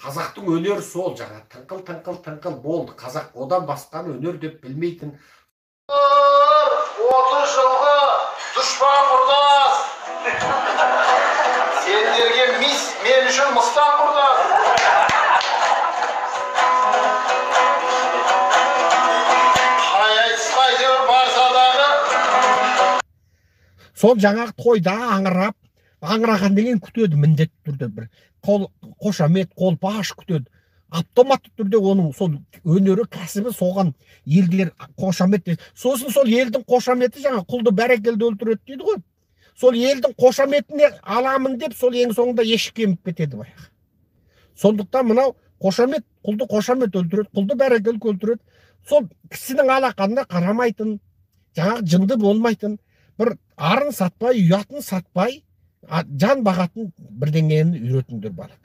Қазақтың өнері сол, жаңа тыңқыл, тыңқыл, тыңқыл болды. Қазақ одан басқаны өнер деп білмейтін. 30 жылғы дұшпан құрдас. Сендерге мис, мен үшін мыстан құрдас. Қай айтысқа әйтеуір барса дағы. Сол жаңағы тойда аңырап, аңыраған деген күтеді міндетті түрде бір қол қошамет, қолпаш күтеді. Автоматты түрде оның сол өнері, кәсібі соған елдер қошамет. Сосын сол елдің қошаметі жаңа құлды бәрекелді өлтіреді дейді ғой. Сол елдің қошаметіне аламын деп сол ең соңында ешкі кеміп кетеді баяғы. Сондықтан мынау қошамет, құлды қошамет өлтіреді, құлды бәрекелді өлтіреді. Сол кісінің алақанына қарамайтын, жаңағы жынды болмайтын, бір арын сатпай, ұятын сатпай, жан бағатын бірдеңені үйретіңдер балалар.